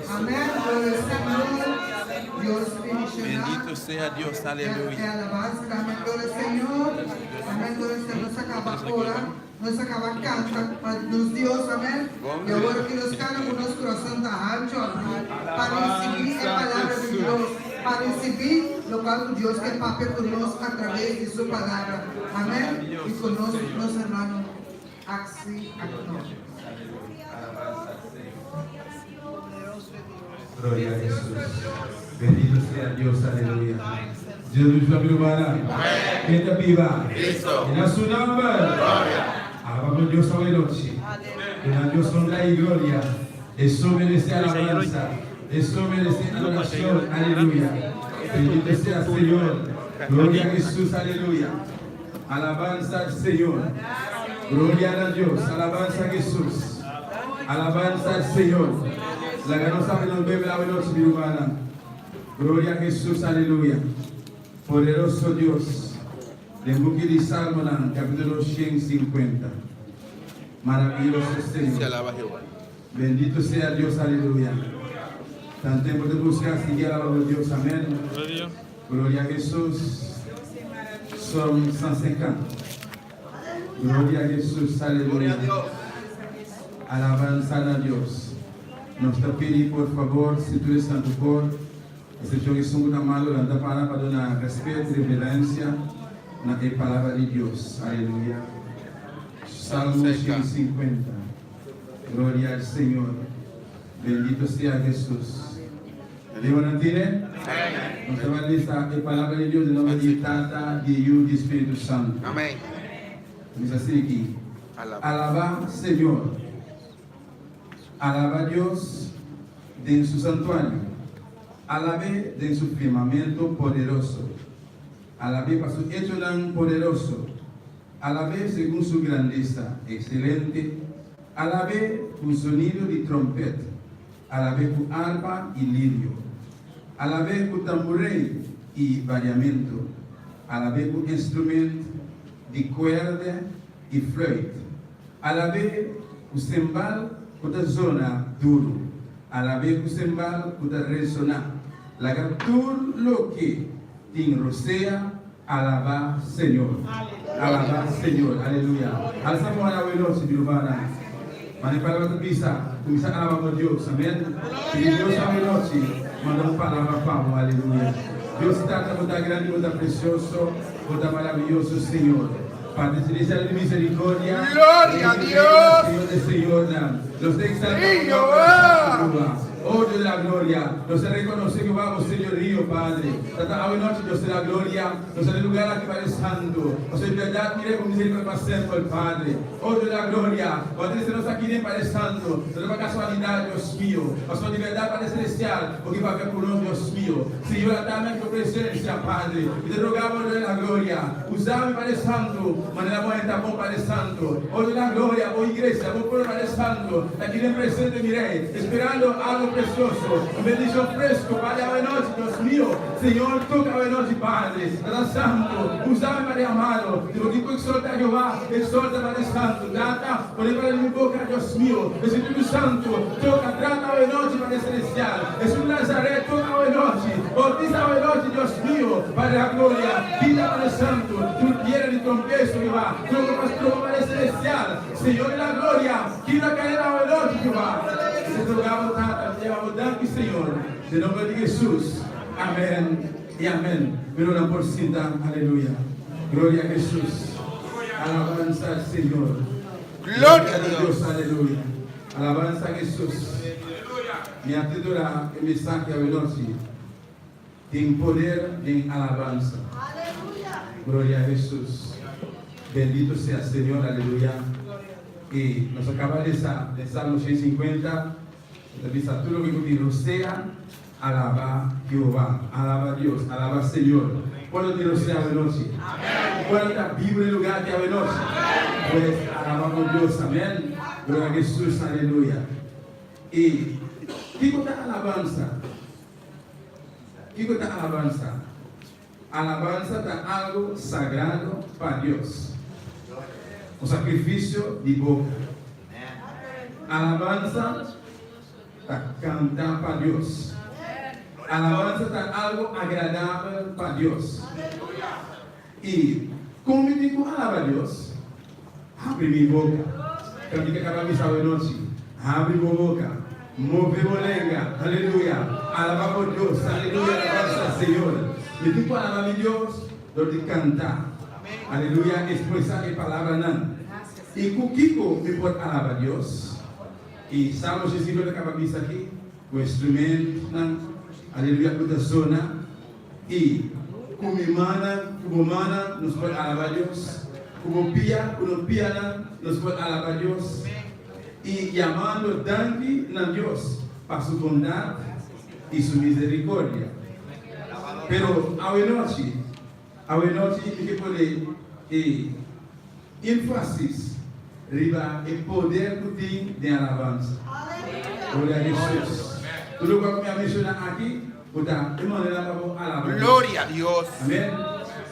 Amén. Gloria al Señor. Dios bendicioná. Bendito sea Dios, aleluya. E alabanza tambe, gloria al Señor. Amén. Gloria al Señor. Nos a caba ora, nos a caba canta pa nos Dios. Amén. Y awor cu nos canta cu nos curason ta hancho pa ricibi e palabra di Dios, pa ricibi locual cu Dios ke papia cu nos a traves di su palabra. Amén. Y cu nos, nos hermano Axi Aknor. Gloria a Jesús. Bendito sea Dios, aleluya. Dios bendiga mi hermana. Ken ta biba? Cristo. En su nombre. Gloria. Alabamos Dios hoy noche. Duna Dios honra y gloria. Eso merece alabanza. Eso merece adoración. Aleluya. Bendito sea el Señor. Gloria a Jesús. Aleluya. Alabanza al Señor. Gloria a Dios. Alabanza a Jesús. Alabanza al Señor. Laga nos habri nos Beibel awe nochi, mi rumannan. Gloria a Jesús. Aleluya. Poderoso Dios. Den buki di Salmonan, capítulo 150. Maravilloso Se Señor. alaba Jehová. Bendito sea Dios, aleluya. Tanto tempo te busca, sigue alabando a Dios, amén. Gloria a Jesús. Son 150. Gloria a Jesús, Gloria aleluya. a Dios. Alabanza a Dios. Nos ta pidi, por fabor, si tur santo por, excepcion esun cu ta malo, lanta para pa duna respet y reverencia na e palabra di Dios. Aleluya. Salmo 150. Gloria al Señor. Bendito sea Jesús. Dios no tiene? Nos ta bay lesa e palabra di Dios den nomber di Tata, di Yu, di Spiritu Santo. Amén. Dice asina aki. Alaba. Alaba Señor. Alaba Dios. den su santuario, alab'é den su firmamento poderoso. Alab'é pa su echonan poderoso, alab'é segun su grandesa ekselente, alab'é ku zonido di tròmpèt, alab'é ku arpa i lirio, alab'é ku tamburei i bariamentu, alab'é ku instrument di kuèrdè i flùit, alab'é ku sembal ku ta zona duru, alab'é ku sembal ku ta resoná. Laga tur loke tin rosea alabá Señor. Alabá Señor. Aleluya. Alsa bo man awe nochi, mi rumannan. Mane palabra ta bisa, Kuminsá alabá bo Dios. Amén. Pidi Dios awe nochi manda un palabra pa bo. Aleluya. Dios Tata, bo ta grandi, bo ta precioso, bo ta maraviyoso, Señor. Padre Celestial di misericordia, Gloria a Dios. Señor de señornan, nos ta exalta Sí, bo nomber, Jehová. Jehová. Oh Dios de la gloria, nos ta reconoce Jehová bo señorío, Padre. Tata, awe nochi Dios de la gloria, nos ta den lugar aki, Padre Santo. Pasobra di berdad mira bo misericordia pa semper, Padre. Oh Dios de la gloria, bo a trece nos aki den, Padre Santo, no ta pa casualidad, Dios mío. Pasobra di berdad, Padre Celestial, bo ke papia cu nos, Dios mío. Señor, atame aki bo presencia, Padre. Mi ta roga bo, Dios de la gloria. Usa mi, Padre Santo, manera bo henter bon, Padre Santo. O Dios la gloria, bo iglesia, bo pueblo, Padre Santo, ta aki den presente, mi Rey, esperando algo precioso, un bendicion fresco, Padre, awe nochi, Dios mio. Señor, toca awe nochi, Padre. Tata Santo, usa mi, Padre amado. Si bo tin cu exalta Jehová, exalta, Padre Santo. Tata, pone palabra den mi boca, Dios mio. Espiritu Santo, toca, trata awe nochi, Padre Celestial. Jesús di Nazaret, toca awe nochi. Bautiza awe nochi, Dios mio, Padre la gloria. Kita Padre Santo, tur piedra di trompeso, Jehová, tur loke pa stroba Padre Celestial, Señor di la gloria, kita cadena awe nochi, Jehová. Nos ta roga bo, Tata, nos ta yama bo danki, Señor, den nomber di Jesús. Amén y amén. Mi runan por sinta. Aleluya. Gloria a Jesús. Alabanza al Señor. Gloria a Dios. Aleluya. Alabanza a Jesús. Mi a titula e mensahe awe nochi. Tin poder den alabansa. Gloria a Hesus. Bendito sea Señor aleluya. Y nos a caba lesa den Salmo 150 cu ta bisa tur loke cu tin rosea alaba Jehová, alaba Dios, alaba Señor. Cuando tin rosea awenochi? Cuando ta bibo den lugar aki awenochi? Pues alaba bo Dios, amen. Gloria a Hesus, aleluya. Y kico ta alabansa? Kiko ta alabansa? Alabansa ta algu sagrado pa Dios, un sakrifisio di boka. Alabansa ta kanta pa Dios. Alabansa ta algu agradabel pa Dios. I kon mi tin ku alaba Dios? Habri mi boka. Kan mi ta kaba bisa awenochi? Habri bo boka, move bo lenga, aleluya, alaba bo Dios, aleluya, alabansa Señor. Mi tin ku alaba mi Dios dor di kanta, aleluya, ekspresá e palabranan. I ku kiko mi por alaba Dios? I Salmo 65 ta kaba bisa aki, ku instrumentnan, aleluya, ku ta zona. I ku mi mannan, ku bo mannan, nos por alabá Dios. Ku bo pia, ku no pianan, nos por alabá Dios. I yamando danki na Dios pa su bondat i su misericordia. Pero awenochi, awenochi mi ke pone e énfasis riba e poder ku tin den alabansa. Gloria a Hesus. Tur lokual ku mi a menshoná aki, Bo ta e manera pa bo alaba Dios. Gloria a Dios. Amen.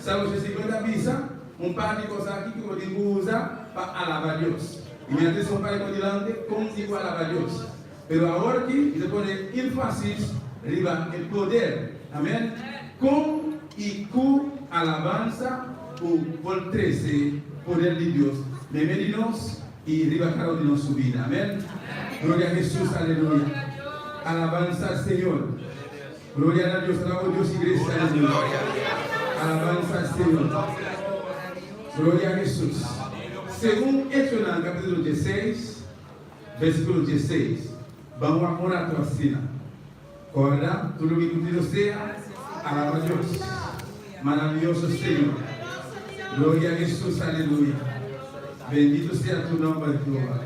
Salmo 50 ta bisa un par di cos aki cu bo tin cu usa pa alaba Dios. Y mi a trece un par di cos dilanti con tin cu alaba Dios. Pero awor aki mi ta pone enfasis riba e poder. Amen. Con y cu alabansa cu por trece poder di Dios meme di nos y riba cada un di nos su bida. Amen. Gloria a Jesus. Aleluya. Alabansa al Señor. Gloria na Dios. Alaba Dios, iglesia. Aleluya. Alabansa al Señor. Gloria a Jesus. Segun Echonan capítulo 16, versículo 16. Ban wak un rato asina. Corda, tur loke cu tin sea, alaba Dios. Maraviyoso Señor. Gloria a Jesus, aleluya. Bendito sea tu nomber, Jehová.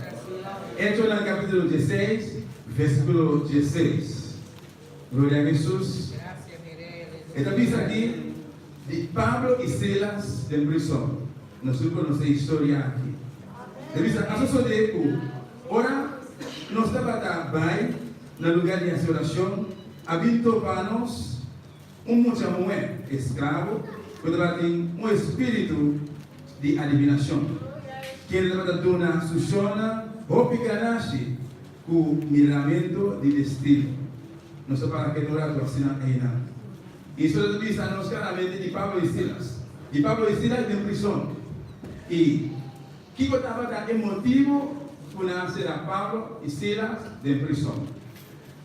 Echonan capítulo 16, versículo 16. Gloria a Hesus. E ta bisa aki di Pablo i Silas den prison. Nos tur konosé e historia aki. E bisa, A sosodé ku ora nos tabata bai na lugá di hasi orashon, a bin topa nos un mucha muhé esklabo ku tabatin un espíritu di adivinashon, kende tabata duna su shonnan hopi ganashi ku miramentu di destino. Nos ta para keda un ratu asina einan. E historia ta bisa nos klaramente di Pablo i Silas. I Pablo i Silas den prison. I kiko tabata e motibu ku nan a sera Pablo i Silas den prison?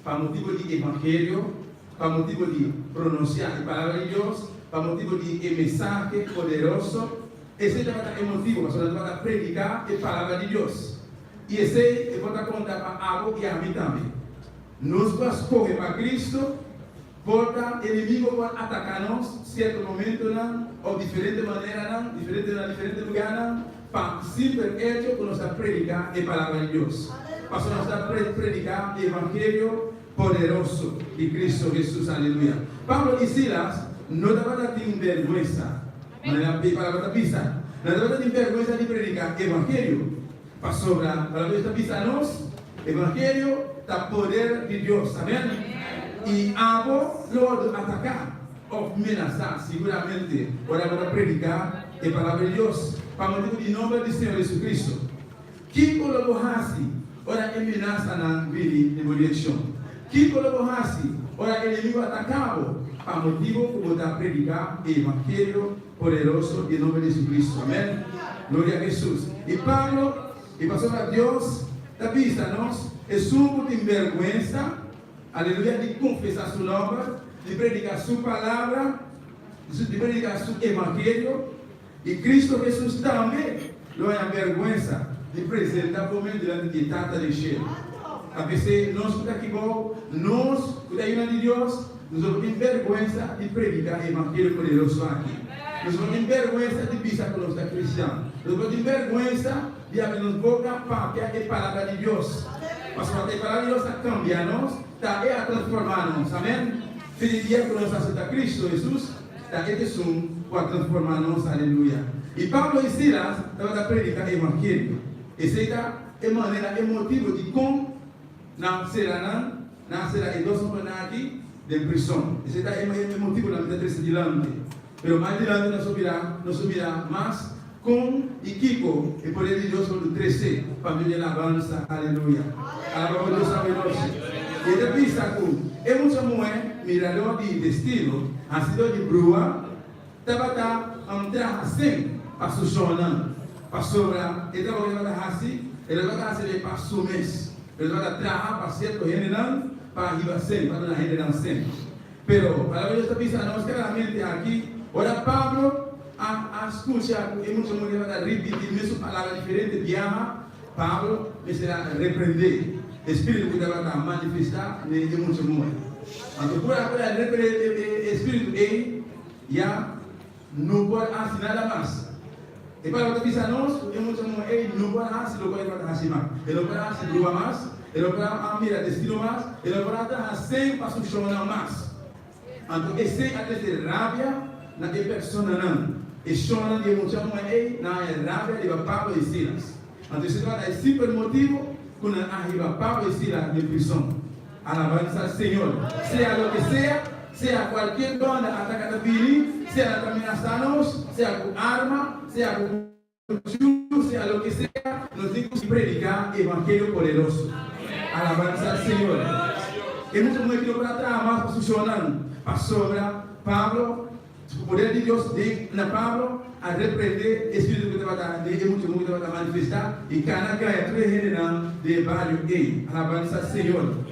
Pa motibu di evangelio, pa motibu di pronunsiá e Palabra di Dios, pa motibu di e mensahe poderoso. Esei tabata e motibu, pasobra nan tabata prediká e Palabra di Dios. I esei e por ta konta pa abo i ami tambe. Nos ku a skohe pa Kristu, por ta enemigo por ataká nos sierto momentonan òf diferente maneranan, diferente na diferente lugánan, pa simpel echo ku nos ta prediká e Palabra di Dios. Pasobra nos ta prediká e evangelio poderoso di Kristu Hesus. Aleluya! Pablo i Silas no tabata tin bèrgwensa, manera e Palabra ta bisa. Nan tabata tin bèrgwensa di prediká evangelio. Pasobra Palabra di Dios ta bisa nos, Evangelio ta poder di Dios. Amen. I abo lo wordo ataká òf menasá siguramente ora bo ta prediká e Palabra di Dios pa motibu di nomber di Señor Jesucristo. Kiko lo bo hasi ora e menasanan bini den bo direkshon? Kiko lo bo hasi ora enemigo ataká bo pa motibu ku bo ta prediká e Evangelio poderoso di nomber di Jesucristo. Amen. Gloria a Jesus. I Pablo, i pasobra Dios ta bisa nos, esun ku tin berguensa, aleluya, di konfesá su nomber, di prediká su palabra, di prediká su evangelio, i Cristo Jesus tambe lo haña berguensa di presentá por medio dilanti di e Tata den shelu. Ta p'esei nos ku ta kibou, nos ku ta yunan di Dios, Nos no por tin bèrgwensa di prediká e evangelio poderoso aki. Nos no por tin bèrgwensa di bisa ku nos ta kristian. Nos no por tin bèrgwensa di abri nos boka papia e Palabra di Dios. Pasobra ta e Palabra di Dios ta kambia nos, ta e a transformá nos. Amèn. Fin di dia ku nos aseptá Kristu Hesus, ta e t'esun ku a transformá nos. Aleluya. I Pablo i Silas tabata prediká e evangelio. Esei ta e manera, e motibu dikon Nan sera nan, nan a sera e dos hombernan aki den prison. Esei ta e motibu nan mi ta trese dilanti. Pero mas dilanti nos lo mira, nos lo mira mas kon i kiko e poder di Dios por trese pa medio di alabansa. Aleluya! Alaba bo Dios awe nochi. I e ta bisa ku e mucha muhé miradó di destino, hasidó di brua, Tabata un traha sin pa su shonnan, pasobra e trabou ku e tabata hasi, e no tabata hasi e pa su mes, pero e tabata traha pa sierto hendenan pa hiba sen, pa duna hendenan sen. Pero Palabra di Dios ta bisa nos klaramente aki, ora Pablo a a skucha ku e mucha muhé tabata ripití mesun palabra diferente biaha, Pablo mester a reprendé e spiritu ku tabata manifestá den e mucha muhé. Anto pura ku el a reprendé e spiritu ei, Ya no por hasi nada mas. E palabra ta bisa nos ku e mucha muhé ei no por hasi lokual e tabata hasi mas. E no por a hasi brua mas, e no por a mira destino mas, e no por a traha sen pa su shonnan mas. Anto esei a trese rabia na e personanan. E shonnan di e mucha muhé ei nan a haña rabia riba Pablo i Silas. Anto esei tabata e simpel motibu ku nan a hiba Pablo i Silas den prison. Alabansa al Señor. Sea loke sea, sea cualkier banda ataca ta bini, sea nan ta menasa nos, sea cu arma, sea cu cuchiu, sea loke sea, nos tin cu predica evangelio poderoso. Alabansa al Señor. E mucha muher ki no por a traha mas pa su shownan, pasobra Pablo Ku poder di Dios den na Pablo a reprende e spiritu ku tabata den e mucha muhé ku tabata manifestá i kana gaña tur e hendenan den e bario ei. Alabansa Señor!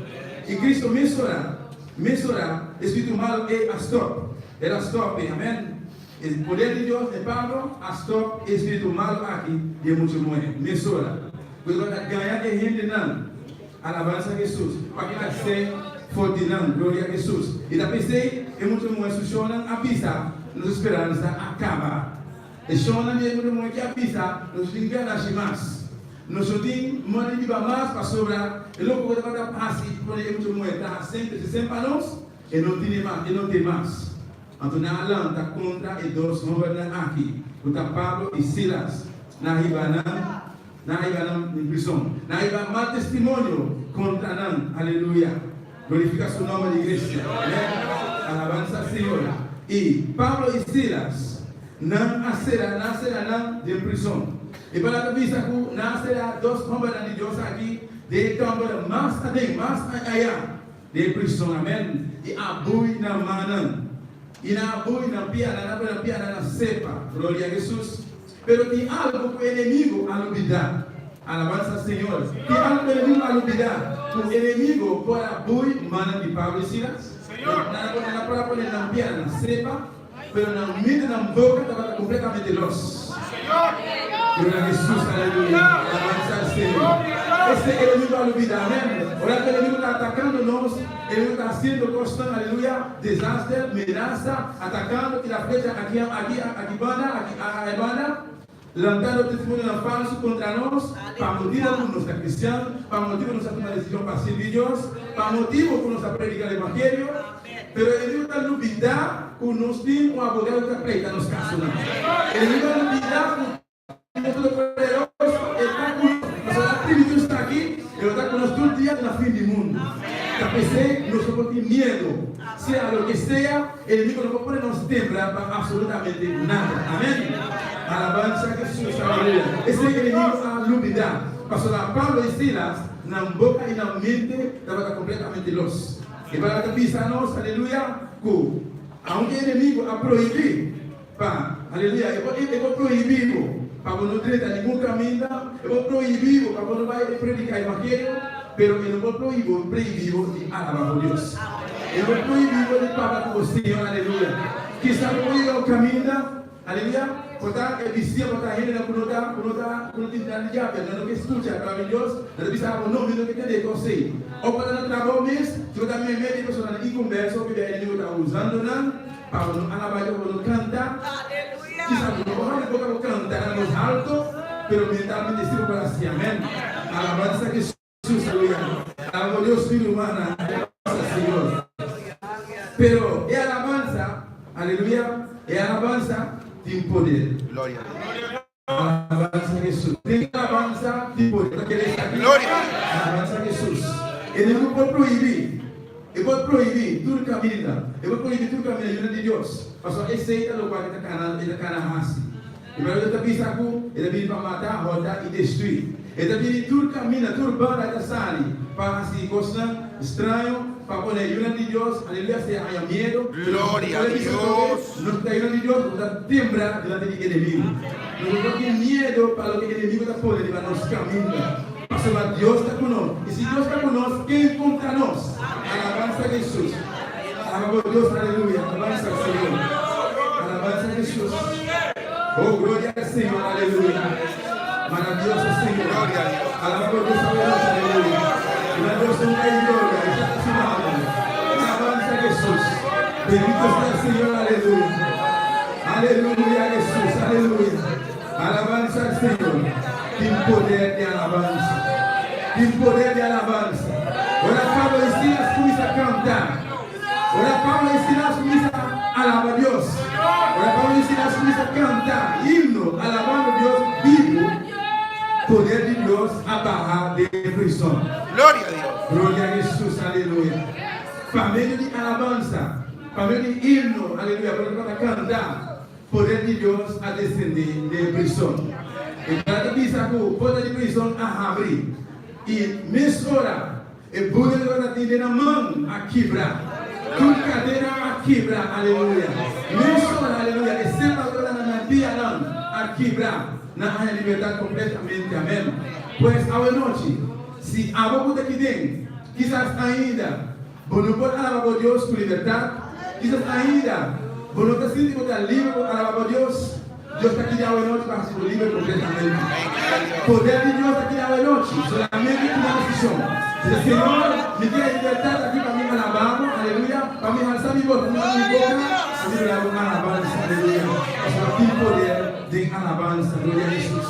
I Cristo mesora, mesora e spiritu malu ei a stòp. El a stòp e. Amèn. E poder di Dios den Pablo a stòp e spiritu malu aki den e mucha muhé. Mesora. Ku tabata gaña e hendenan. Alabansa Hesus, pa kita sey for di nan. Gloria Hesus. I ta pesey e mucha muhe su shownan a bisa, Nos speransa a caba. E shownan di e mucha muhe ki a bisa, Nos tin ganashi mas. Nos no tin moda di biba mas pasobra e loke ku tabata hasi pone e mucha muhé traha semper si semper pa nos, e no tine mas, e no tin mas. Anto nan a lanta kontra e dos hòmbernan aki, ku ta Pablo i Silas, nan a hiba nan, nan a hiba nan den prison. Nan a hiba mal testimonio kontra nan. Aleluya! Glorifica su nomber, iglesia. Amén. Alabanza al Señor. I Pablo i Silas, nan a sera, nan a sera nan den prison. E palabra ta bisa ku nan a sera dos hòmbernan di Dios aki den e kamber mas aden, mas ayá den e prison. Amén. I a bui nan mannan, i nan a bui nan pianan, nan a pone nan pianan na sepa. Gloria a Hesus. Pero tin algo ku enemigo a lubidá. Alabansa al Señor. Tin algo ku enemigo a lubidá, ku enemigo por a bui mannan di Pablo i Silas. Nan a pone nan por a pone nan pianan na sepa, pero nan mente, nan boka tabata kompletamente los. Gloria a Hesus, aleluya. Alabansa al Señor. Esei enemigo a lubidá, amèn. Ora ku enemigo ta atakando nos, enemigo ta hasiendo kosnan, aleluya, desaster, menasa, Atakando tira flecha aki aki aki banda aki aya banda, lantando testimonionan falsu kontra nos pa motibu ku nos ta kristian, pa motibu nos a tuma desishon pa sirbi Dios, pa motibu ku nos ta prediká e evangelio. Pero e enemigu ta lubidá ku nos tin un abogado ku ta pleita nos kasonan. E enemigu ta lubidá ku. Todopoderoso e ta ku nos, pasobra el a primiti nos ta aki, e lo ta ku nos tur dia te na fin di mundu. Ta p'esei nos no por tin miedu, sea loke sea, e enemigo no por pone nos tembla pa absolutamente nada. Amen! Alabansa Hesus! Aleluya! Esei enemigo a lubida, pasobra Pablo i Silas, nan boka i nan mente tabata kompletamente los. E palabra ta bisa nos, aleluya, ku aunke e enemigo a prohibí, Pa, aleluya, e por e por prohibí bo pa bo no drenta ningun kaminda, e por prohibí bo pa bo no bai prediká evangelio, pero e no por prohibí bo prohibí bo di alabá bo Dios. E no por prohibí bo di papia ku bo Señor, aleluya. Kisas bo por yega un kaminda, aleluya, por ta e bisiña, por ta hendenan ku no ta ku no ta ku no tin nan di yabia, nan no ke skucha e palabra di Dios, nan ta bisa bo, no, mi no ke tende e kos ei. Òf por ta na trabou mes, si bo ta meimei di e personanan inkonverso, ku e enemigo ta usando nan, Pa bo no alabá Dios, pa bo no kanta. Kisas bo no por habri boka pa kanta na bos alto, pero mentalmente si bo por hasi. Amèn. Alabansa Hesus, aleluya. Alaba Dios mi rumannan, alabansa Señor. Pero e alabansa, aleluya, e alabansa tin poder. Gloria a Dios. Alabansa Hesus. Den alabansa tin poder. Ta kere esaki? Gloria a Dios. Alabansa Hesus. Enemigo por prohibi. E por prohibi tur caminda. E por prohibi tur caminda yunan di Dios. Pasobra esey ta locual e ta cana, e ta cana haci. E Bijbel ta bisa cu e ta bini pa mata, horta y destrui. E ta bini tur caminda, tur banda e ta sali pa haci cosnan straño, pa pone yunan di Dios, aleluya, sea haña miedo. Gloria a Ora bisa atrobe, Dios. nos ta yunan di Dios, nos ta tembla delante di enemigo. Nos no por tin miedo pa loke enemigo ta pone riba nos caminda, pasobra Dios ta cu nos. Y si Dios ta cu nos, ken contra nos? Alabanza Jesús. Alaba bo Dios, aleluya. Alabanza al Señor. Alabanza Jesús. Oh, gloria al Señor, aleluya. Maravilloso Señor. Gloria a Dios. Alaba bo Dios awe nochi, aleluya. Duna Dios honra y gloria. Exalta su nombre. Alabanza Jesús. Bendito sea el Señor, aleluya. Aleluya Jesús, aleluya. Alabanza al Señor. Tin poder di alabanza. Tin poder di alabanza. Ora Pablo y Silas cuminsa canta. Ora Pablo y Silas cuminsa alaba Dios. Ora Pablo y Silas cuminsa canta himno alabando Dios bibu, poder di Dios a baha den prison. Gloria a Dios. Gloria a Jesús, aleluya. Pa medio di alabanza, pa medio di himno, aleluya, por tabata canta, poder di Dios a descende den prison. E Bijbel ta bisa cu porta di prison a habri y mesora e buda tabata tin den nan man a kibra. Tur cadena a kibra, aleluya. Mesora, aleluya, e sepa tabata na nan pianan a kibra. Nan a haña libertad completamente, amen. Pues awe nochi, si abo cu ta aki den, kisas ainda bo no por alaba bo Dios cu libertad, kisas ainda bo no ta sinti bo ta liber pa alaba bo Dios, Dios ta kidi awe nochi pa haci bo liber completamente. Poder di Dios ta kidi awe nochi, solamente tuma decision. Bisa, Señor, mi kier e libertad aki pa mi alaba bo, aleluya, pa mi halsa mi voz, pa mi habri mi boca, pa mi duna bo alabansa, aleluya, pasobra tin poder den alabansa, gloria a Jesus.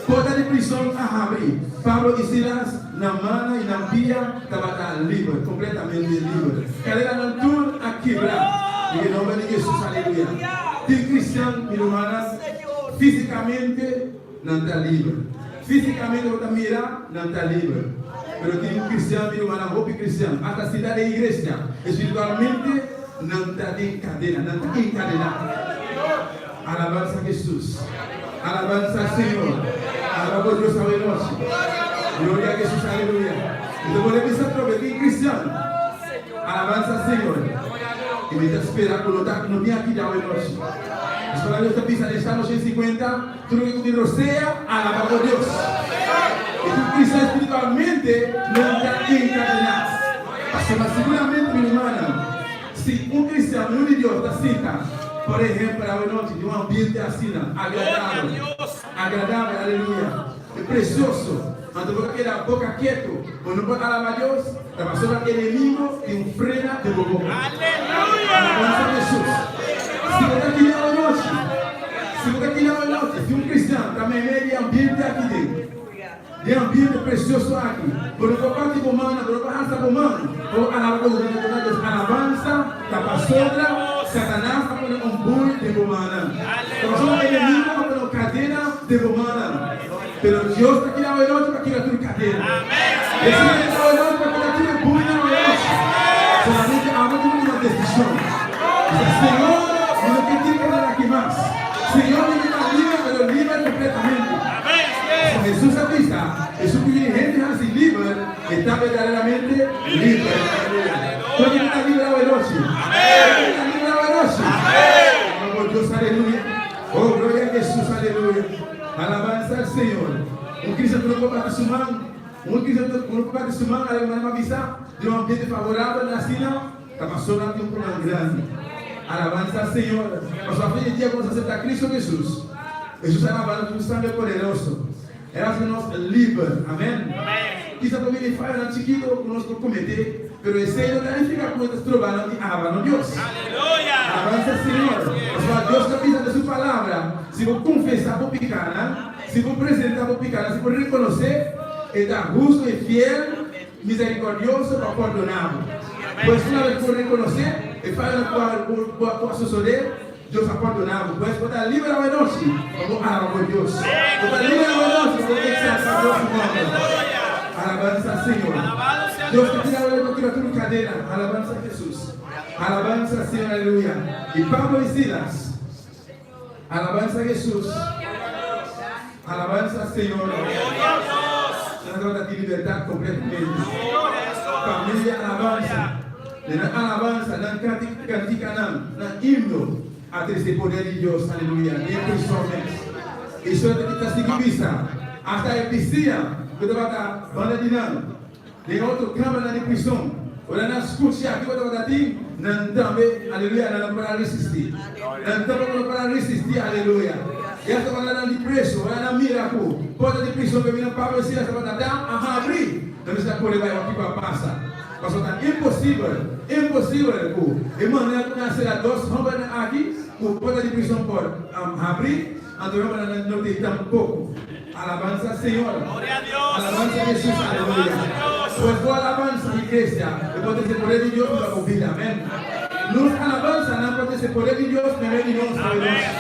Porta di prison a habri. Pablo i Silas, nan mannan i nan pia tabata liber, kompletamente liber. Kadenanan tur a kibra den e nomber di Jesus. Aleluya! Tin kristian, mi rumannan, físikamente nan ta liber. Físikamente bo ta mira nan ta liber. Pero tin kristian, mi rumannan, hopi kristian, asta sinta den iglesia, espiritualmente nan ta den kadena, nan ta enkadená. Alabansa Jesus. Alabansa Señor. Alaba bo Dios awe nochi. Gloria a Jesus aleluya. Mi ta pone bisa atrobe tin cristian. Alabansa Señor. Y mi ta spera cu no ta no bin aki di awe nochi. Pasobra Dios ta bisa den Salmo 150, tur loke cu tin rosea, alaba bo Dios. Y tur cristian espiritualmente nan ta encadena. Pasobra seguramente mi rumannan. Si un cristian yu di Dios ta sinta, por ehempel awe nochi, den un ambiente asina agradabel, agradabel, aleluya, i precioso, anto bo ta keda boca keto, bo no por alaba Dios, ta pasobra enemigo tin un frena den bo boca. Alabansa Jesus. Si bo ta kila awe nochi, si bo ta kila awe nochi, si un cristian ta meimei di e ambiente aki den, Den ambiente precioso aki, bo no por bati bo mannan, bo no por alsa bo man pa bo alaba bo Dios. Bo Dios alabansa ta pasobra Satanas a pone un bui den bo mannan. Ta pasobra enemigo a pone un cadena den bo mannan. Pero Dios ta keda awe nochi pa kibra tur cadena. Hesus ta keda awe nochi pa kibra tur e buinan awe nochi. Solamente abo tin cu tuma decision. Bisa, Señor, mi no ke tin cadena aki mas. Señor, mi ke ta liber, pero liber completamente. Pasobra Hesus a bisa, Esun ku bini hende hasi liber, e ta berdaderamente liber. Aleluya! Tur hende ta liber awe nochi? Tur hende ta liber awe nochi? Alaba bo Dios, aleluya! Oh, gloria a Hesus, aleluya! Alabansa al Señor! Un cristian ku no por bati su man, un cristian ku no por bati su man, algu manera pa bisa, den un ambiente favorabel asina, ta pasobra tin un problema grandi. Alabansa al Señor! Pasobra fin di dia ku nos asepta Cristo Hesus, Hesus a laba nos ku su sangre poderoso. El a hasi nos liber. Amen. Kisa por bini fayonan chikito ku nos por kometé, pero esei no ta nifiká ku nos ta stroba nan di alaba nos Dios. Alabansa al Señor! Pasobra Dios ta bisa den su Palabra, si bo konfesá bo pikánan, si bo presentá bo pikánan, si bo rekonosé, E ta hustu i fiel, miserikòrdioso pa pordoná bo. Pues una bes ku bo rekonosé e fayonan ku a sosodé, Dios a pordoná bo. Pues bo ta liber awe nochi pa bo alaba bo Dios. Bo ta liber awe nochi pa bo exaltá Dios su nomber. Alabansa Señor. Dios ta tira awe pa kibra tur cadena. Alabansa Jesus. Alabansa Señor aleluya. Y Pablo y Silas. Alabansa Jesus. Alabansa Señor. Nan tabata tin libertad completamente. Familia alabansa. Den nan alabansa, nan kantikanan, nan himno a trese poder di Dios, aleluya, den e prison mes. E historia ta sigui bisa, Asta e bisia ku tabata banda di nan den e otro kambernan di prison, ora nan skucha kiko tabata tin, nan tambe, aleluya, nan no por a resistí. Nan tampoko no por a resistí, aleluya. I asta ora nan di preso, ora nan mira ku porta di prison kaminda Pablo i Silas tabata ta, a habri, nan mester a kore bai wak kiko a pasa. Pasobra ta imposibel, imposibel ku e manera ku nan a sera dos hòmbernan aki ku porta di prison por habri, anto e hòmbernan no tin tampoko. Alabansa Señor! Alabansa Hesus! Aleluya! Pues bo alabansa, iglesia, e por trese poder di Dios riba bo bida. Amen. Nos alabansanan por trese poder di Dios meimei di nos awe nochi.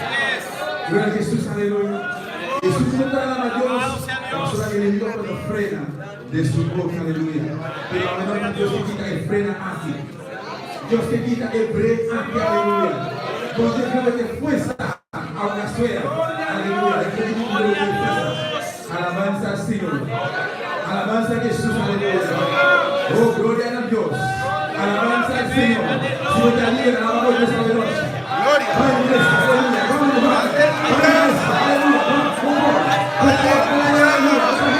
Gloria a Hesus! Aleluya! Hesus no ta alaba Dios pasobra enemigo por no frena. Den su boca, aleluya. Pero awe nochi Dios ke kita e frena aki. Dios ke kita e brek aki, aleluya. Nos ke kere ke fuersa awe na suera, aleluya. E kere di kere ke fuersa. Alabanza al Señor. Alabanza a Jesús, aleluya. Oh, gloria na Dios. Alabanza al Señor. Si bo ta liber, alaba bo Dios awe nochi. Gloria. Bai, iglesia, aleluya. Vamos, vamos. Bai, iglesia, aleluya. Vamos, vamos.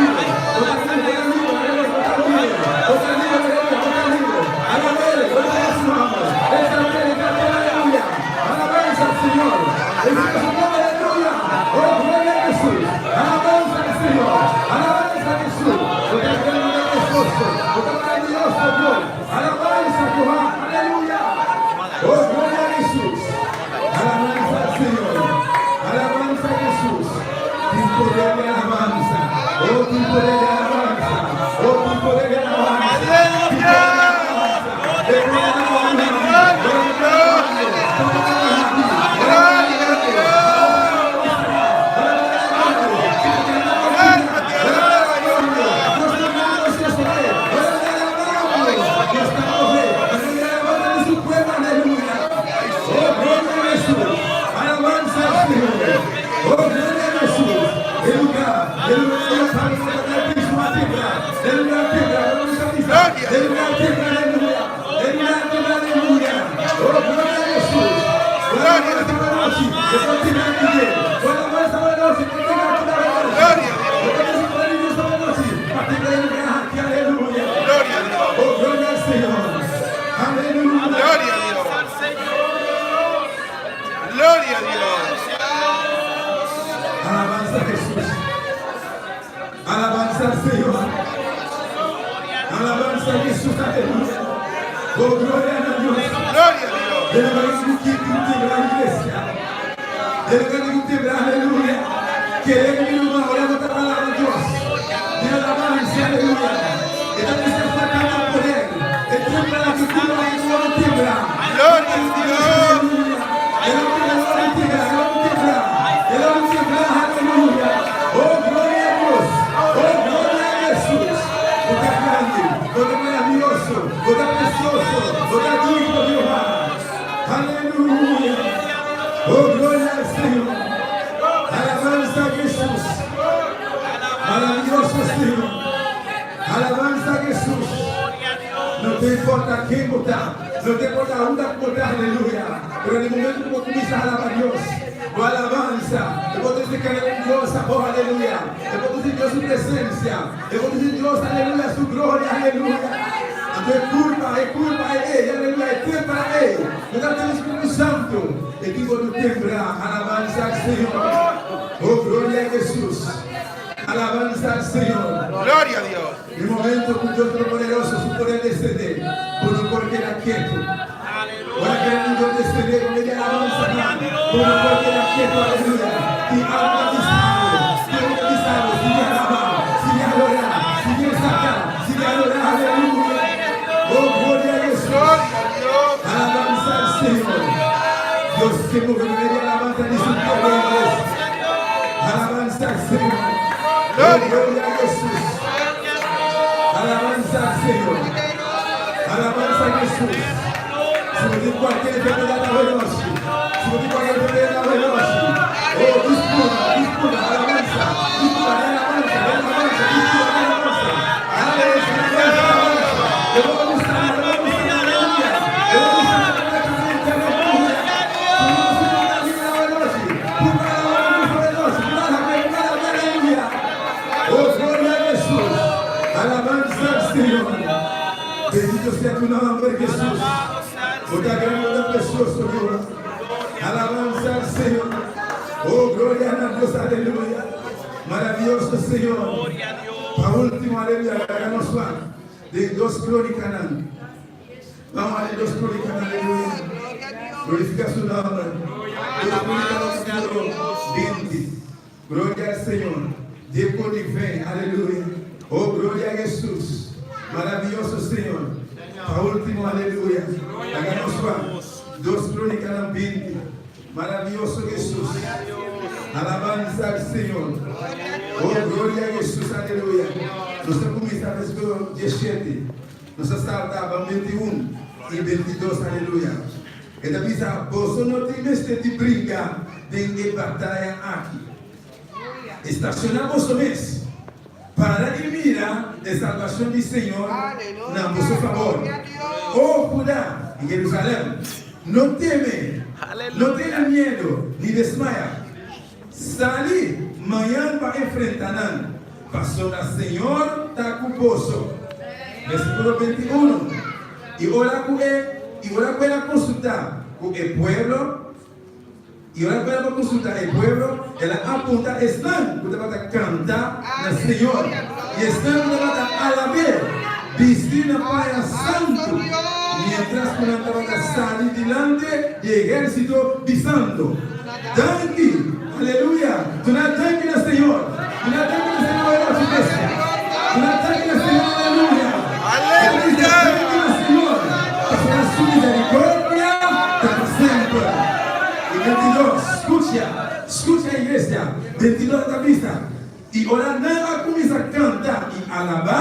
poder di alabansa. Oh, tin poder di alabansa. Tin poder di alabansa. E poder di Gloria a Dios. Gloria a Dios. Alabanza a Jesús. Alabanza al Señor. Alabanza a Jesús. Aleluya. Oh, gloria a Dios. Gloria a Dios. El lugar que tembla la iglesia. El lugar que tembla, aleluya. Quiere que mi lugar ahora no te alaba a Dios. De alabanza, aleluya. Esta vez falta poder. El tiembla la que tiembla y no tiembla. Gloria a Dios. El hombre no tiembla, el hombre tiembla. El hombre tiembla, aleluya. Oh, gloria a Dios. Oh, gloria a Jesús. Bo ta grandi, bo ta maraviyoso, bo ta precioso, bo ta digno, Jehová. Aleluya. Oh, gloria al Señor. Alabanza a Jesús. Maravilloso Señor. Alabanza a Jesús. No ta importa ken bo ta, no ta importa unda bo ta, aleluya. Pero na momento cu bo cuminsa alaba Dios, cu alabansa, y bo ta carga Dios, oh, aleluya. Y bo ta Dios su presencia, y bo ta Dios, aleluya, su gloria, aleluya. Anto e culpa, e culpa, e, aleluya, e tembla, e. No ta e Spirito Santo, y digo, no tembla, alabanza al Señor. Oh, gloria a Jesús. Alabanza al Señor. Gloria a Dios. El momento que Dios Todopoderoso su poder descender, por no por quedar quieto. Ahora que Dios descender con media alabanza, por no por quedar quieto, aleluya. Y alma pisado, Dios pisado, sigue alabar, sigue adorar, sigue sacar, sigue adorar, aleluya. Oh, gloria a Jesús. Gloria a Dios. Alabanza al Señor. Dios que mueve media alabanza de su pueblo, iglesia. Alabanza al Señor. Oh, gloria a Jesús. Alabanza al Señor. Alabanza a Jesús. Si bo tin cualkier enfermedad, awe nochi. Si bo tin cualkier enfermedad, awe nochi. Oh, disfruta, disfruta, alabanza. Disfruta de alabanza, de alabanza, disfruta de alabanza. Alabanza, alabanza, alabanza. Te voy a gustar, te voy a gustar, aleluya. Te voy a gustar completamente, aleluya. Aleluya. Oh, gloria a Jesús. Alabanza al Señor. Bendito sea tu nombre, Jesús. Bo ta grandi, bo ta precioso, Dios. Alabanza al Señor. Oh, gloria a Dios, aleluya. Maravilloso Señor. Pa ultimo, aleluya, hagamos de 2 Crónicas. Vamos a leer 2 Crónicas, aleluya. Glorifica su nombre. 2 Crónicas, capítulo 20. Gloria al Señor. Dios fe, aleluya. Oh, gloria a Jesús. Maravilloso Señor. Pa ultimo, aleluya. Hagamos 2 Crónicas 20. Maravilloso Jesús. Alabanza al Señor. Oh, gloria a Jesús, aleluya. Nos ta cuminsa versículo 17. Nos ta salta 21 y 22, aleluya. E ta bisa, boso no tin di bringa den e bataya aki. Estaciona boso mes. Para y mira e salvacion di Señor na boso fabor. Oh Judá y Jerusalén, no teme, no tenga miedo, ni desmaya. Sali mañan pa enfrenta nan. Pasobra Señor ta cu boso. Versículo 21. Y ora cu el a consulta cu e pueblo, y ora cu el a consulta e pueblo, el a apunta esnan cu tabata canta na Señor. Y esnan cu tabata alab'E, bisti na paña santo. Mientras cu nan tabata sali dilanti di ehercito bisando: Danki, aleluya. Duna danki na Señor. Duna danki na Señor, iglesia. misericordia ta pa semper. Y 22, scucha, scucha iglesia, 22 ta bisa, Y ora nan a cuminsa canta y alaba,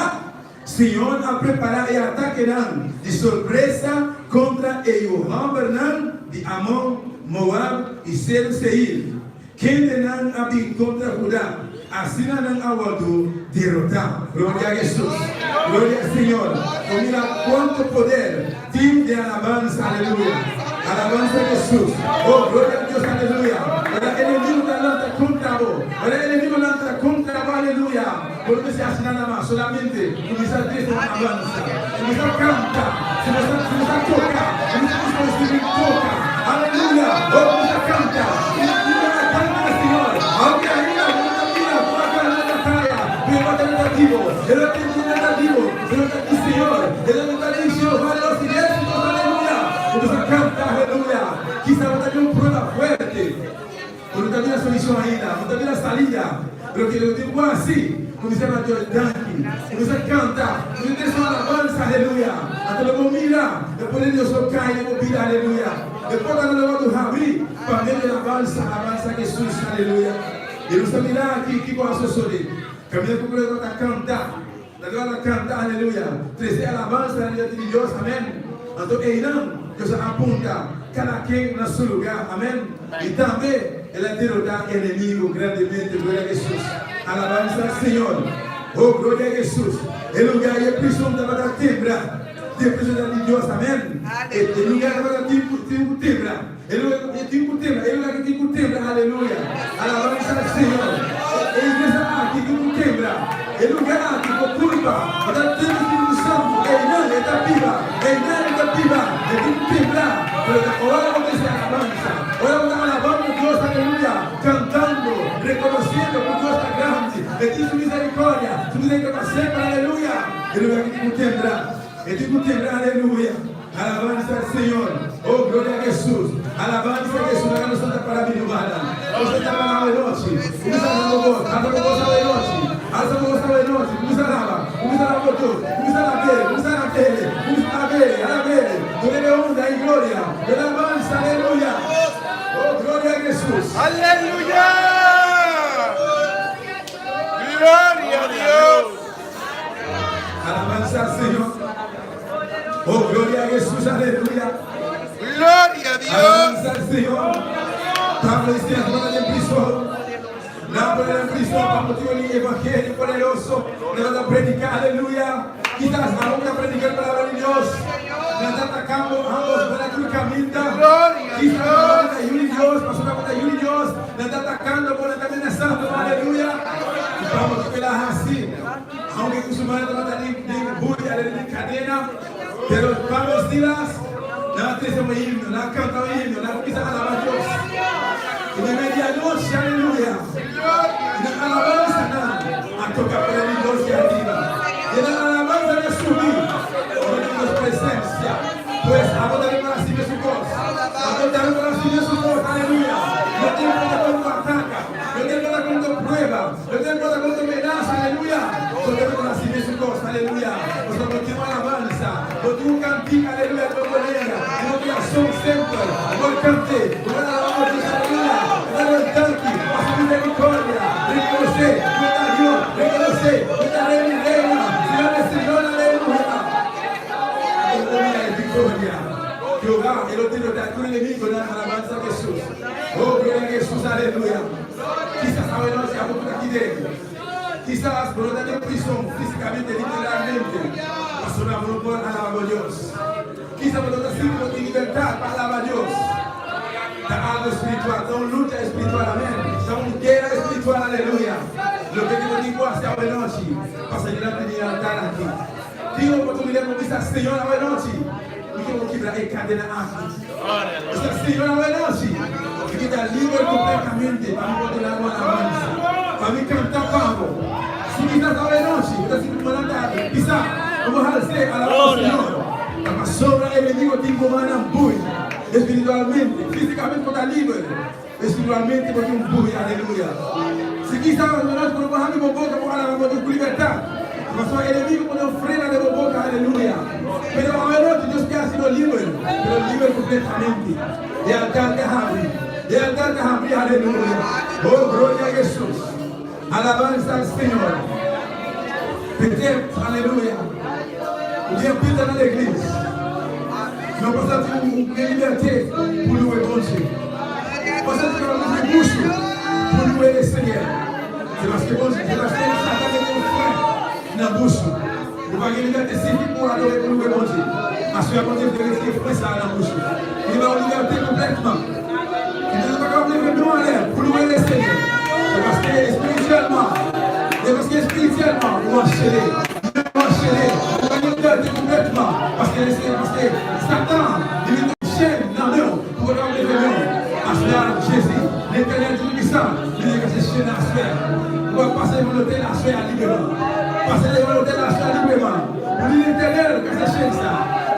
Señor a prepara e atakenan di sorpresa contra e yu hombernan di Amon, Moab y Seru Seir, kendenan a bin contra Judá. Asina nan a wordu derotá. Gloria a Jesús! Gloria al Señor! Bo mira cuanto poder tin den alabansa! Aleluya! Alabansa a Jesús! Oh, gloria a Dios! Aleluya! Ora enemigo ta lanta contra bo, ora enemigo lanta contra bo, aleluya, bo no mester haci nada mas, solamente cuminsa trece un alabansa, cuminsa canta, cuminsa, cuminsa toca, cuminsa busca un instrumento toca, aleluya! Oh, cuminsa canta! Canta al Señor! Aunke ainda bo no ta mira ku a gana e bataya, pero e bataya ta di bo. E lo tin ta di bo. E lo ta di Señor. E lo ta di Jehová de los ejércitos. Aleluya! Bo mester canta aleluya. Kisa bo ta den un prueba fuerte. Bo no ta mira solucion ainda. Bo no ta mira salida. Pero ke lo tin bo haci? Cuminsa na Dios danki. Cuminsa canta. Cuminsa trece un alabanza. Aleluya! Anto lo bo mira e poder di Dios lo cay den bo bida. Aleluya! E portanan lo wordo habri. Pa medio di alabansa, alabansa Jesus, aleluya. I nos ta mira aki kiko a sosode. Kaminda ku pueblo ta kanta, ta tabata kanta, aleluya, trese alabansa na dilanti di Dios, amen. Anto einan Dios a apunta kada ken na su luga, amen. I tambe el a derota enemigo grandemente, gloria a Jesus. Alabansa al Señor. Oh, gloria a Jesus. E luga i e prison tabata tembra den presensa di Dios, amen. E luga tabata tin ku tembra. E lugar ku tin ku tembla, e lugar ki tin ku tembla, aleluya. Alabansa al Señor. E iglesia aki tin ku tembla. E lugar aki por kulpa, e ta tembla Spiritu Santu. Einan e ta biba, einan e ta biba. E tin ku tembla. Pero ta ora bo mester alabansa, ora bo ta alabando Dios, aleluya, kantando, rekonosiendo ku Dios ta grandi, e tin su miserikordia, su miserikordia pa semper, aleluya. E lugar ki tin ku tembla, e tin ku tembla, aleluya. Alabansa al Señor. Oh, gloria a Jesus. Alabansa a Jesus. Laga nos ta para mi lugarnan. Nos ta para awe nochi. Cuminsa alaba bo bos. Alsa bo bos awe nochi. Alsa bo bos awe nochi. Cuminsa alaba. Cuminsa alaba bo Dios. Cuminsa alab'E. Cuminsa alab'Ele. Cuminsa alab'Ele. Alab'Ele. Dun'Ele honra y gloria. Dun'Ele alabansa. Aleluya. Oh, gloria a Jesus. Aleluya! Gloria a Dios! Alabansa al Señor. Oh, gloria a Jesús, aleluya. Gloria a Dios. Alabanza al Señor. Pablo y Silas tabata den prison. Nan por en prison pa motivo di evangelio poderoso. Nan tabata predica, aleluya. Quizás aún ta predica e palabra di Dios. Nan ta atacando ambos por na tur caminda. Quizás nan tabata yu di Dios, pasobra nan tabata yu di Dios. Nan ta atacando bo, nan ta menasando bo, aleluya. Y Pablo kico el a haci? Aunke ku su mano tabata den buya, den kadena, pero Pablo i Silas nan a trese un himno, nan a kanta un himno, nan a kuminsá alabá Dios. I den medianochi, aleluya, i nan alabansanan a toka pared di Dios di ariba. I nan alabansanan a subi ora den Dios presensia. Pues abo tambe por hasi mesun kos. Abo tambe por hasi mesun kos, aleluya. No ta importa kon bo ataka, no ta importa kon bo prueba. No ta importa cuanto menasa, aleluya, bo ta por haci mesun cos, aleluya, pasobra bo tin un alabansa, bo tin un cantica, aleluya, di bo manera, di bo curason semper, bo por cant'e, bo por alaba bo Dios, aleluya, bo ta dal danki pa su misericordia, reconoce cu e ta Dios, reconoce cu e ta Rey di reynan, Señor di señornan, aleluya. Bo mira e victoria, Jehová e lo derrota tur enemigonan, alabansa Jesus, oh gloria a Jesus, aleluya. Kisas awe nochi abo ku ta aki den. Kisas bo no ta den prison físikamente, literalmente, pasobra bo no por alaba bo Dios. Kisas bo no ta sinti bo tin libertat pa alaba Dios. Ta algu spiritual, ta un lucha espiritual, amen. Ta un guera espiritual, aleluya. Loke ku bo tin ku hasi awe nochi, pasa dilanti di e altar aki. Tin oportunidat pa bisa, Señor, awe nochi mi ke bo kibra e kadena aki. Bisa, Señor, awe nochi mi ke ta liber kompletamente pa mi por duna bo alabansa, pa mi kanta pa bo. Si kisas awe nochi bo ta sinti ku bo nan ta bisa pa bo hals'é, alabá bo Señor. Ta pasobra enemigo tin bo mannan bui espiritualmente, físikamente bo ta liber. Espiritualmente bo tin un bui, aleluya. Si kisa bo no por hami bo boka bo alaba bo Dios ku libertad. Pasobra enemigo pone un frena den bo boka, aleluya. Pero awe nochi Dios ke hasi bo liber, pero liber kompletamente. E altar ta habri, e altar ta habri, aleluya. Oh, gloria a Jesus. Alabansa al Señor. Peter, aleluya. Un dia Peter na leglis. No pasa tin un liberté pou louwe Bondye. Pasa tin un bouch pou louwe le Senyè. Se paske Bondye, se paske Satan mete yon fren nan bouch ou. Ou pa gen libète sivik pou w adore, pou louwe Bondye. Aswè a Bondye vle retire fren sa a nan bouch ou. Li ba ou libète konplètman. Ki vle di ou pa kapab leve men w anlè pou louwe Lesenyè. Se paske espirityèlman, se paske espirityèlman ou anchene. Ou anchene. Ou pa gen libète konplètman. Paske Lesenyè, paske Satan li mete yon chèn nan men w pou w pa kapab leve men w. Aswè a Jezi, Letènèl Toupisan, li vle kase chèn nan aswè a. Ou ap pase devan lotèl aswè a libreman. Pase devan lotèl aswè a libreman. Pou di Letènèl kase chèn sa.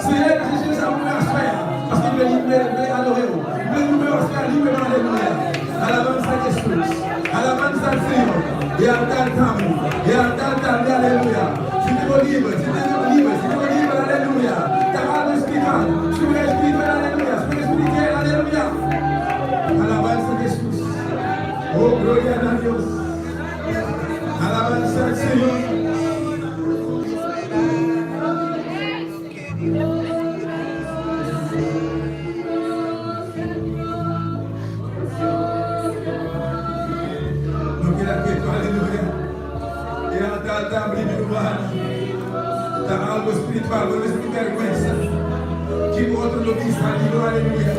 Senyè kase chèn sa pou mwen aswè a. Paske m vle li m vle adore ou. M vle louwe ou aswè a libreman alelouya. Alabanza a Jesús. Alabanza al Señor. E altar tambi. E altar tambi alelouya. Sinti bo libre. Sinti bo libre. Sinti bo libre alelouya. Ta algo espiritual. Sube espiritual alelouya. Sube espiritual alelouya. Alabanza a Jesús. Oh, gloria a Dios. Alabanza al Señor. No keda ketu, aleluya. E altar ta abri, mi rumannan. Ta algo spiritual, bo no mester tin bèrgwensa. Kiko otro lo bisa di bo, aleluya.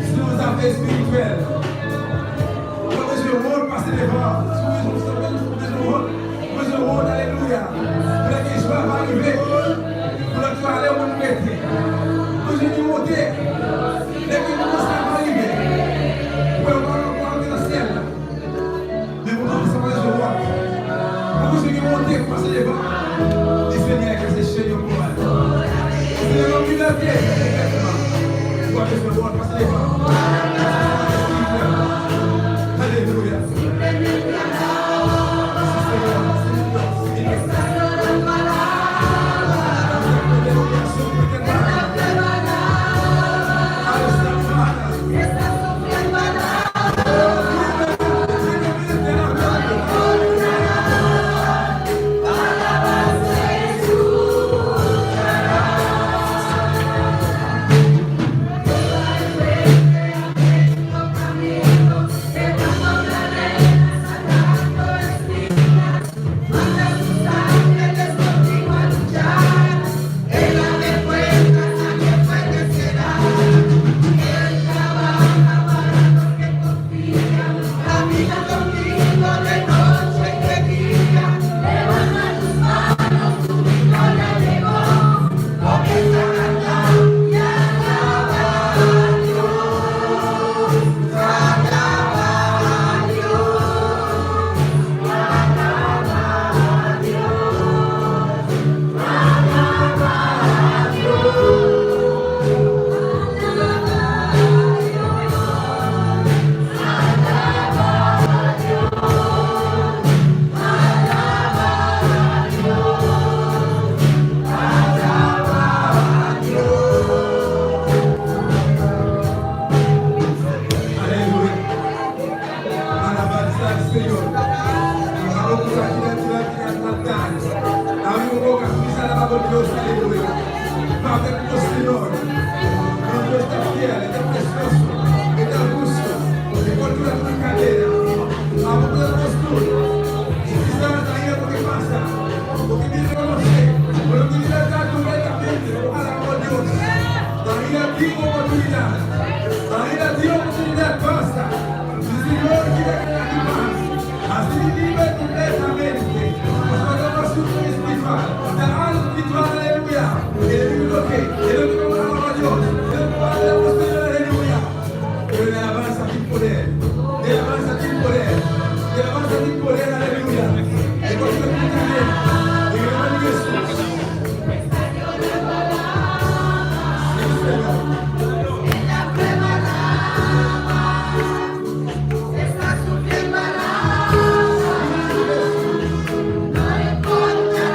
Si nos ta fe spiritual. Bo mester hor pa celebra. Si bo mester hor, bo mester hor, aleluya. Bo ta ke swa pa rive. Bo ta twale ou moun mete. Bo mester di monte. Lè ke bo sa pa rive. Bo wè ou pa antre nan syèl la. Men bo pa mester hor. Bo mester gen monte pou pa celebra. Di Senyè ke se chèn yo pou mwen. Senyè banm libète. Bo pa mester hor pa celebra. Aleluya. Sí, Señor. Sí, Dios. Aleluya. Alabanza al Señor. Vamos aquí delante del altar. Abre tu boca, comienza a alabar a Dios. Aleluya. Padre nuestro Señor. Dios está fiel, está precioso, está justo. E corta tu cadena. Vamos a postura. Si quizás ahí lo que pasa, porque me reconoce, por tu libertad completamente, alaba a Dios. Daría a ti oportunidad. Daría a ti oportunidad, basta. Si el Señor quiere que la paz, así libre completamente. Pues no asunto espiritual, de algo espiritual, aleluya. El único que, el único que alaba a Dios, el único que alaba al Señor, aleluya. Pero de alabanza tiene poder, de alabanza tiene poder, de alabanza tiene poder, aleluya. De cualquier cadena, en el nombre de Jesús. Sí, Señor. Está sufriendo. No importa.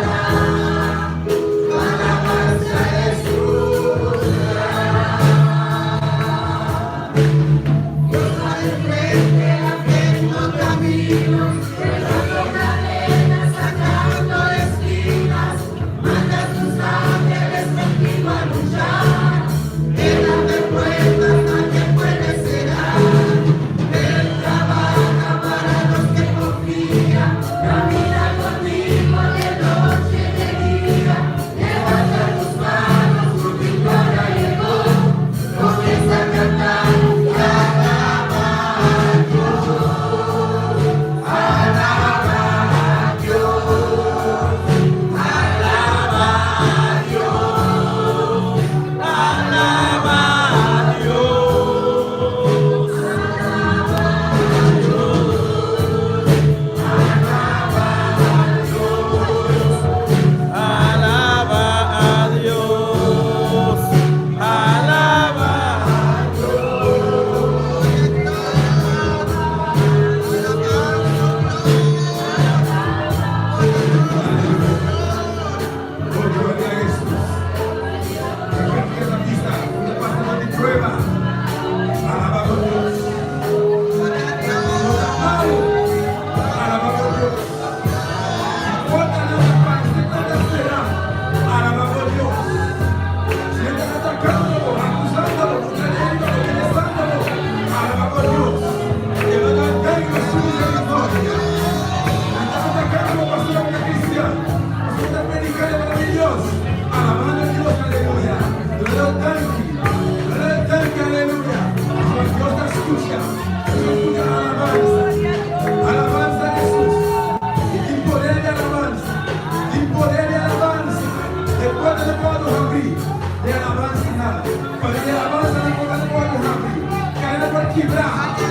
kibra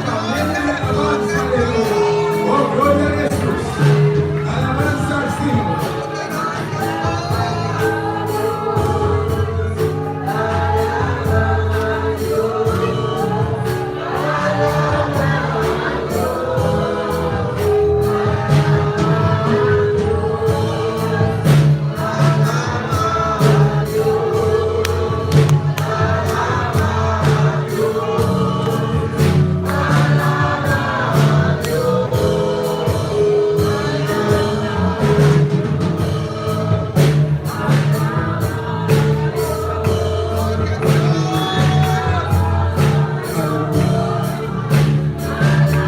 pa medio di alabansa, aleluya. Oh, gloria a Hesus. Alabansa al Señor.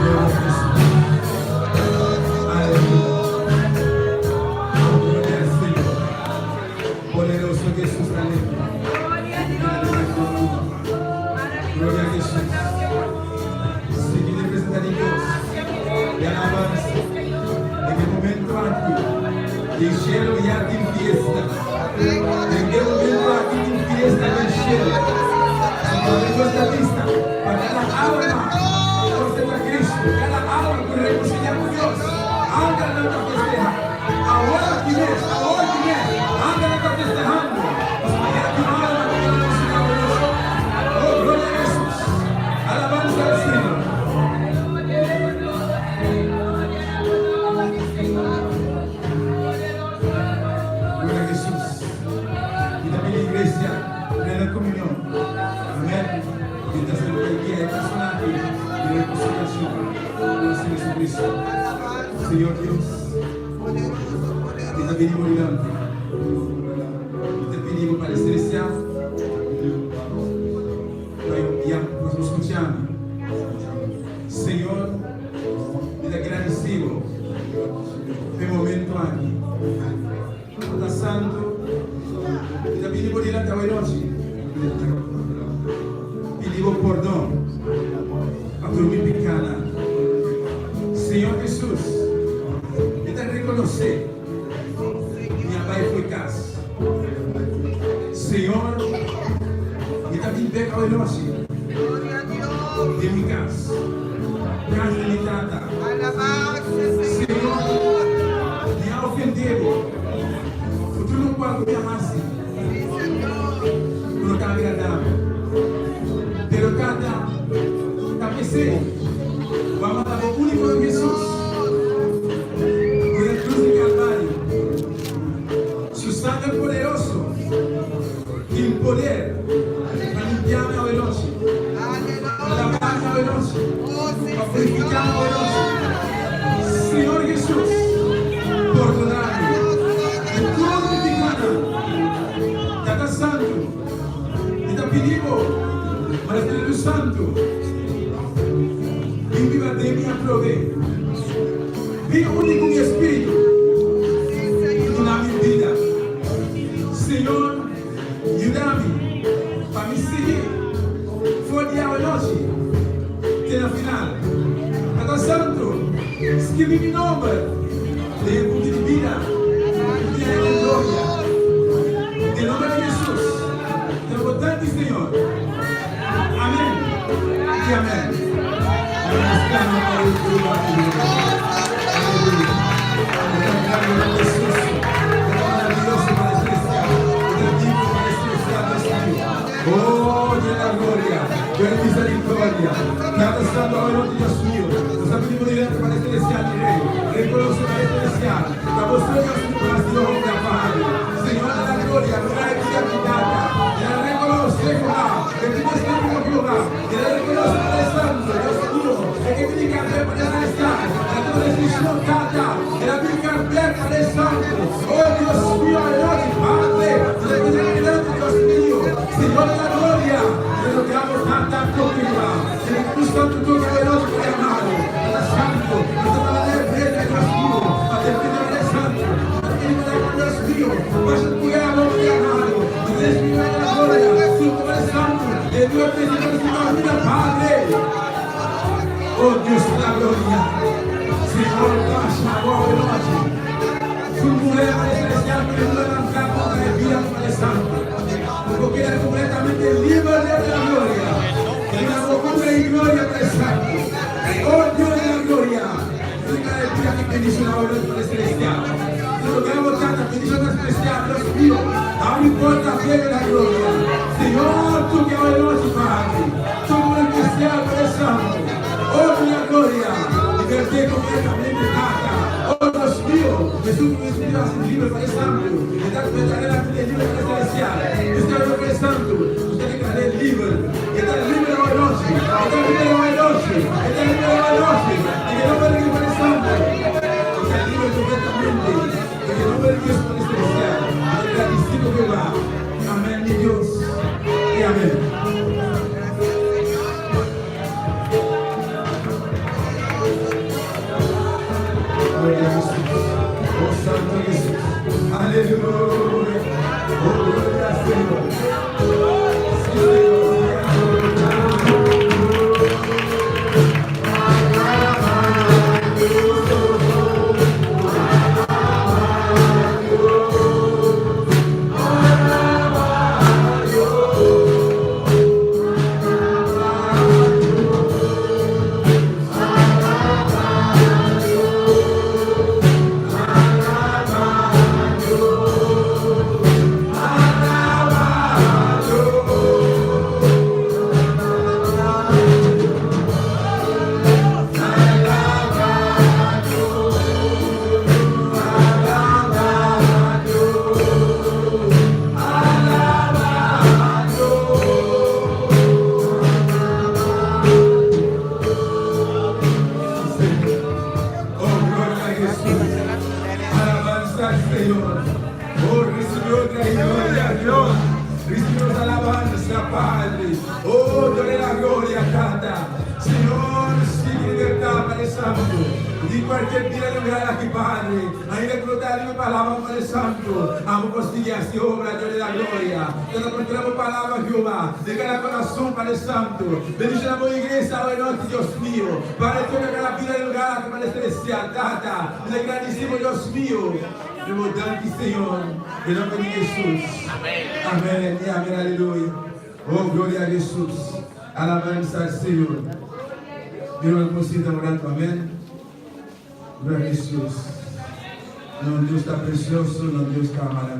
Gloria a Hesus. Aleluya. Oh, gloria al Señor. Poderoso Jesús, aleluya. Gloria a Jesús. Sigui den presenta di Dios. I alabansa. Den e momento aki, den cielo ya tin fiesta. Den e momento aki tin fiesta den cielo. Pasobra Dios ta lista pa cada alma cu acepta Cristo, cada alma cu reconcilia cu Dios. Angelnan ta festeha. Awor aki mes, awor aki mes, angelnan ta festehando. Pasobra ya tin alma cu ta reconcilia cu Dios. Oh, gloria a Jesus. Alabanza al Señor. Gloria a Jesus. Y también la iglesia, plena comunión. Amén. Mientras el guía de personaje de reconciliación con el Señor Jesucristo. Señor Dios, te pedimos delante. Te pedimos Padre Celestial, pa nos scucha. Señor, mi ta agradecido pa e momento aki. Tata Santo, mi ta pidi bo dilanti awe nochi. Pidi bo pordon pa tur mi picánan. Señor Jesus, mi ta reconoce mi a bay fo'i cas. Señor, mi ta bin bek awe nochi den mi cas, cas di mi tata. Señor, mi a ofende bo cu tur locual cu mi a haci cu no ta agrada bo. Pero Tata, ta p'esey bo a manda bo unico Hijo Jesus riba e cruz di Calvario. Su sangre poderoso tin poder pa limpiami awe nochi, pa labami awe nochi, pa purificami awe nochi. Señor Jesus, pordonami di tur mi picanan. Tata Santu, mi ta pidi bo pa e Spiritu Santu bin biba den mi atrobe. Bin uni cu mi espiritu y duna mi bida. Señor, yuda mi pa mi sigui for di awe nochi te na final. Tata Santu, skirbi mi nomber den e buki di bida cu tin ain den gloria. Den nomber di Jesus, te lo bo danki, Señor. Amen y amen. Nos clama aleluya, aleluya. Aleluya. E ta grandi, e ta precioso, e ta maravilloso, Padre Celestial. E ta digno, Padre Celestial, Dios mío. Oh, Dios de la gloria, Dios de misericordia. Tata Santo, awe nochi, Dios mío. Nos ta pidi bo delante, Padre Celestial, mi Rey. Reconoce, Padre Celestial, ta bo so Dios mío, cu haci obra, Padre. Señor de la gloria, trae vida a mi tata. El a reconoce Jehová, e tin mas tempu pa Jehová. El a reconoce Padre Santo, Dios mío, e ke bini cambiá Padre Celestial. El a tuma decision, Tata. El a bin cambiá Padre Santo. Oh, Dios mío, anochi, Padre, nos ta pidi delante, Dios mío. Señor de la gloria, te rogamos, Tata, toca Jehová. Espíritu Santo, toca anochi, Padre amado. Tata Santo, nos ta manda e brecha, Dios mío, pa defende Padre Santo. Nos ta pidi Dios mío, basha cuya amor, Padre amado. Espíritu de la gloria, su Padre Santo, e Dios presente nuestra vida, Padre. Oh Dios de la gloria, Señor, basha awe nochi. Su muher, Padre Celestial, que no levanta contra el vida, Padre Santo. Porque queda completamente libre de la gloria. Que la honra y gloria, Padre. Habri porta Rey de la gloria. Señor, tú que hoy noche, Padre. Tú como especial, Padre Santo. Oh, mi gloria. Liberté completamente, Tata. Oh, Dios mío. Jesús, tu Espíritu hace libre, Padre Santo. Está la vida libre, Padre Celestial. Usted es Padre Santo. Usted declaré libre. Está libre hoy noche. Está libre hoy noche. Está libre hoy noche. En el nombre de Dios, Padre Santo. Está libre completamente. En el nombre de Dios, Padre Celestial. Agradecido Jehová. Amén, mi Dios. Y amén. Gloria a Jesús. Oh Santo Jesús. Aleluya. Oh, gloria al Señor. Sí, Señor. Oh, gloria a Jesús. Alabanza al Señor. Oh, recibió otra gloria a Dios. Recibió alabanza, Padre. Oh, dale la gloria, Tata. Señor, sigue libertad, Padre Santo. Di cualquier día lugar aquí, Padre. Ahí le mi palabra, Padre Santo. Amo consigue así obra, Dios le da gloria. Te lo encontramos palabra, Jehová. De cada corazón, Padre Santo. Bendice la buena iglesia hoy noche, Dios mío. Padre, toca cada vida del lugar, Padre Celestial, Tata. Le agradecemos, Dios mío. Le Señor. En nombre de Jesús. Amén. Y amén, aleluya. Oh, gloria a Jesús. Alabanza al Señor. Dios nos conceda un rato, amén. Gloria a Jesús. No, Dios está precioso, no, Dios está maravilloso.